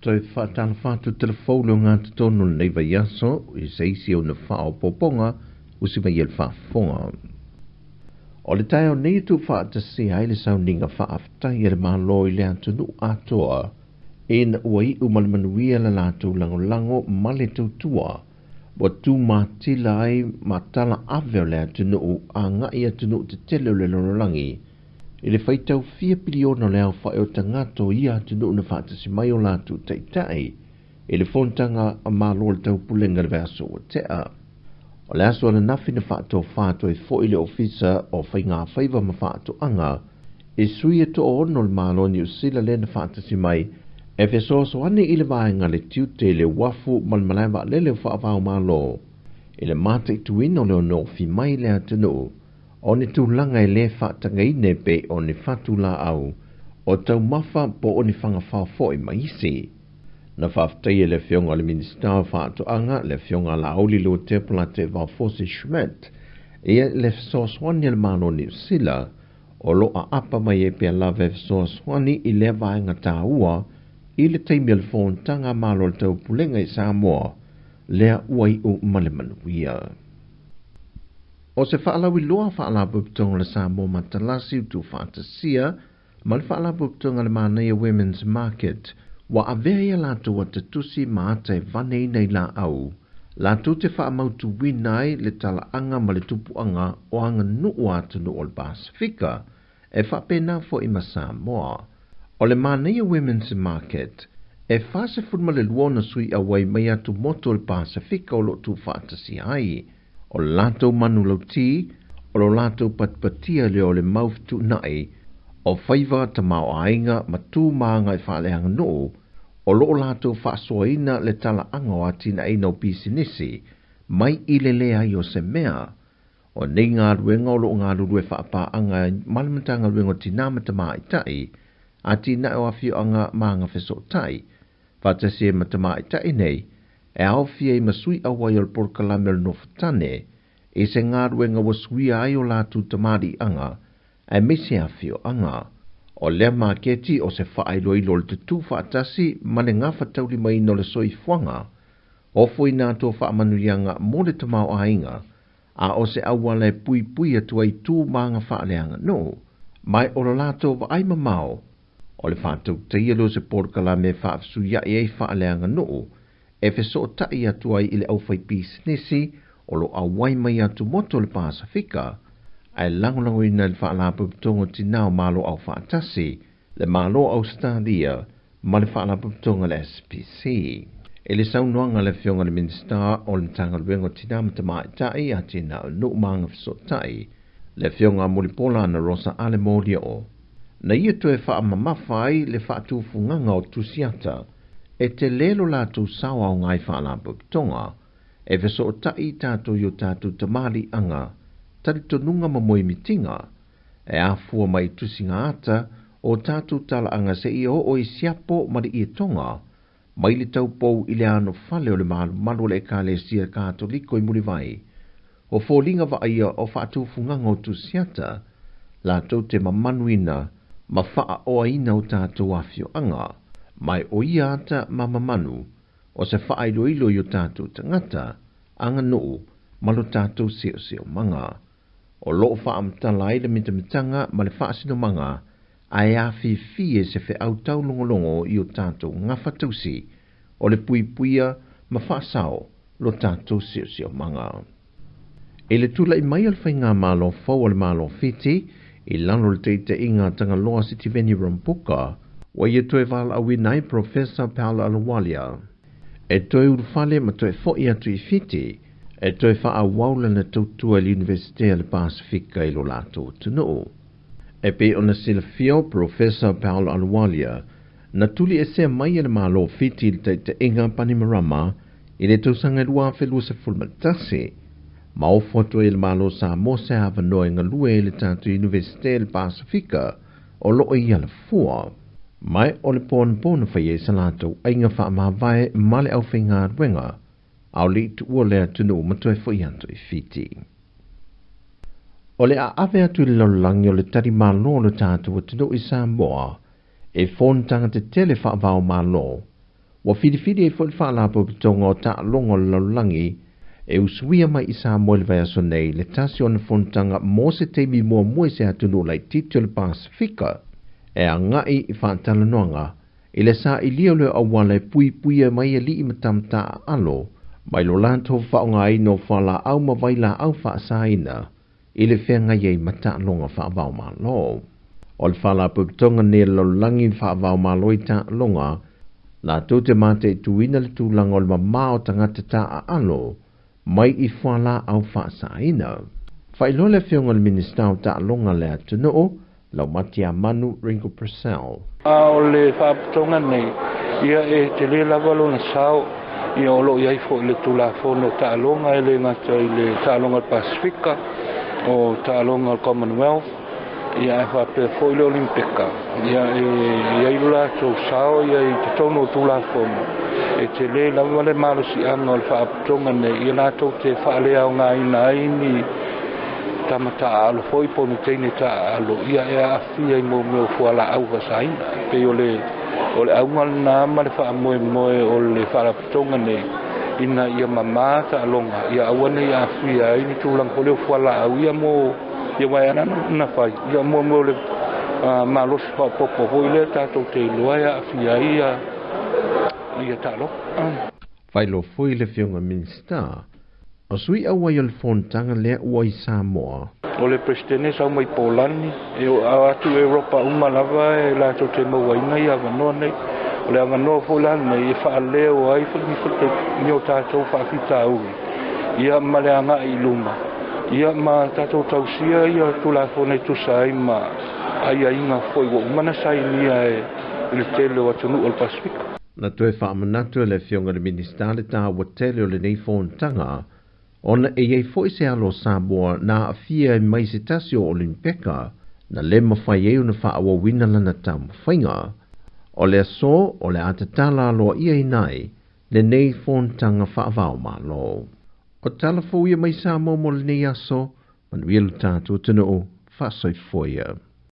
Toe faatalofa atu telefou le ogatotonu o lenei vaiaso i se isi ona faaopoopoga ua si mai e le faafofoga. O le taeao nei e tuufaatasia ai le sauniga faafetai a le Malo i le atunuu atoa ina ua iu ma le manuia le latou lagolago ma le tautua ua tumatila ai ma tala ave o le atunuu agai atunuu tetele o le lalolagi i le faitau fia piliona o le aofai o tagata o ia atunuu na faatasi mai o latou taitai i le fonotaga a Malo o le Taupulega i le vaiaso ua tea. O le aso ananafi na faatofa atu ai foi le Ofisa o Faiga Faiva ma Faatoaga i sui e toaono o le Malo o Niu Sila lea na faatasi mai e fesoasoani i le vaega le tiute i le uafu ma le malae vaalele o faava-o-Malo i le mataituina o le onofi mai le atunuu o ni tulaga e lē faatagaina e pei o ni fatulaau o taumafa po o ni fagafao foi ma isi. Na faafetaia e le Afioga i le Minisita o Faatoaga, le Afioga Laauli Lotea Polataivao Fosi Schmidt, ia le fesoasoani a le Malo o Niu Sila o lo o aapa mai ai pea lava e fesoasoani i lea vaega taua i le taimi o le fonotaga a Malo o le Taupulega i Samoa lea ua iu ma le manuia. O se faalauiloa Faalapotopotoga o le Samoa Matalasi ua tuufaatasia ma le Faalapotopotoga a le Manaia Women's Market ua avea ai a latou atatusi ma ata e vaneina i laau latou te faamautuina ai le talaaga ma le tupuaga o aganuu a atunuu o le Pasefika e faapena foi ma Samoa. O le Manaia Women's Market e 42 ona sui auai mai atumotu o le Pasefika o lo o tuufaatasia ai. O le latou manulauti, o lo latou patipatia lea o le mau fetuunai o faiva tamaoaiga ma tu ma aga i faaleaganuu, o lo o latou faasoaina le talaaga o atinaeina o pisinisi mai i le leai o se mea. O nei galuega o lo o galulue faapaaga ai ma le Matagaluega o Tinā ma Tamaitai, Atinae o Afioaga ma Agafesootai, faatasi ai ma tamaitai nei, e aofia ai ma sui auai o le polokalame o le Nofotane i se galuega ua suia ai o latou tamaliiaga aemaise afioaga. O lea maketi o se faailoilo o le tutū faatasi ma le gafataulimaina o le soifuaga, ofo i nā toa faamanuiaga mo le tamaoaiga, a o se auala e puipui atu ai tū ma aga faaleaganuu, ma o lo latou vaai mamao, o le faatautaia lea o se polokalame e faafesuia'i ai faaleaganuu e fesoota'i atu ai i le aufaipisinisi o lo o auai mai atumotu o le Pasefika, ae lagolagoina e le Faalapotopotoga o Tinā o Malo Aufaatasi, le Malo o Ausetalia ma le Faalapotopotoga a le SPC. I le saunoaga a le Afioga i le Minisita o le Matagaluega o Tinā ma Tamaitai, Atinae o Nuu ma Agafesootai, le Afioga a Mulipola Anarosa Ale Molioo, na ia toe faamamafa ai le faatufugaga o Tusiata e telē lo latou sao aoga i Faalapotopotoga e fesootai i tatou i o tatou tamaliiaga, talitonuga ma moemitiga, e afua mai i tusiga ata o tatou talaaga seia oo i siapo ma le ietoga, mai le taupou i le anofale o le malumalu o le Ekalesia Katoliko i Mulivai, o foliga vaaia o faatufugaga o Tusiata, latou te mamanuina ma faaoaina o tatou afioaga, ma o ia ata ma mamanu, o se faailoilo i o tatou tagata, aganuu, ma lo tatou seoseomaga. O lo o faamatala ai le mitamitaga ma le faasinomaga, ae afifi e se feau taulogologo i o tatou gafatausi, o le puipuia ma faasao lo tatou siosiomaga. I le tula'i mai o le faigamalo fou a le Malo o Fiti, i lalo o le taitaiga a Tagaloa Sitiveni Rambuka, ua ia toe valaauina ai Professor Paul Ahluwalia e toe ulufale ma toe fo'i atu i Fiti e toe faaauau lana tautua i le Iunivesite a le Pasefika i lo latou atunuu. E pei ona silafia o Professor Paul Ahluwalia na tuliesea mai e le Malo o Fiti i le taitaiga a Panimarama i le tausaga e 2021, ma ofo atu ai e le Malo o Samoa se avanoa e galue ai i le tatou Iunivesite i le Pasefika o lo o i Alafua. Ma o le ponapo na fai ai sa latou aiga faamavae ma le aufaigaluega, a o le i tuua le atunuu ma toe fo'i atu i Fiti. O le aave atu i le lalolagi o le tali malo o le tatou atunuu i Samoa e fonotaga tetele faava-o-Malo, Ua filifili ai foi le Faalapotopotoga o Taaloga o le Lalolagi e usuia mai i Samoa i le vaiaso nei le tasi o ana fonotaga mo se taimi muamua i se atunuu laitiiti o le Pasefika e agai i faatalanoaga i le sailia o le auala e puipuia mai alii ma tama taaalo mai lo latou faaaogaina o fualaau ma vailaau faasaina i le feagai ai ma taaloga faava-o-Malo. O le Faalapotopotoga nei a le Lalolagi faava-o-Malo i taaloga latou te mataituina le tulaga o le mamā o tagata taaalo mai i fualaau faasaina. Faailoa le Afioga i le Minisita o Taaloga a le atunuu, Laumatiamanu Ringo Purcell. A o le Faalapotopotoga nei, ia e tele lava lona sao, ia o lo o i ai foi le Tulafono o Taaloga, e le gata i le Taaloga a le Pasefika, o Taaloga a le Commonwealth, ia ae faapea foi le Olimpika, ia e i ai lo latou sao ia i totonu o Tulafono. E tele lava le malosiaga o le Faalapotopotoga nei, ia latou te faaleaogaina ai ni tama taaalo foi po o ni teine taaalo, ia e aafia i mea o fualaau faasaina. E pei o le auga lena ma le faamoemoe o le Faalapotopotoga nei, ina ia mamā taaloga, ia aua ne i aafia ai ni tulaga foi lea o fualaau, ia mo ia uaea na fai, ia mo mea o le malosi faaopoopo foi lea tatou te iloa e aafia ai ia taaloga. Faailoa foi le Afioga Minisita o sui auai o le fonotaga lea ua i Samoa. O le Peresetene sau mai Polani, e atu i Europa uma lava e latou te mauaina ia avanoa nei. O le avanoa foi la nei e faaleo ai ni o tatou faafitauli, ia ma le agai i luma, ia ma tatou tausia ia Tulafono e tusa ai ma aiaiga foi ua uma na sainia e le tele o atunuu o le Pasefika. Na toe faamanatu e le Afioga i le Minisita le taua tele o lenei fonotaga, ona e i ai foi se alo o Samoa na aafia mai se tasi o Olimpeka na le mafai ai ona faaauauina lana taumafaiga. O le aso o le a tatala aloaia ai lenei fonotaga faava-o-Malo. O tala fou ia mai Samoa mo lenei aso, manuia lo tatou atunuu, faasoifua ia.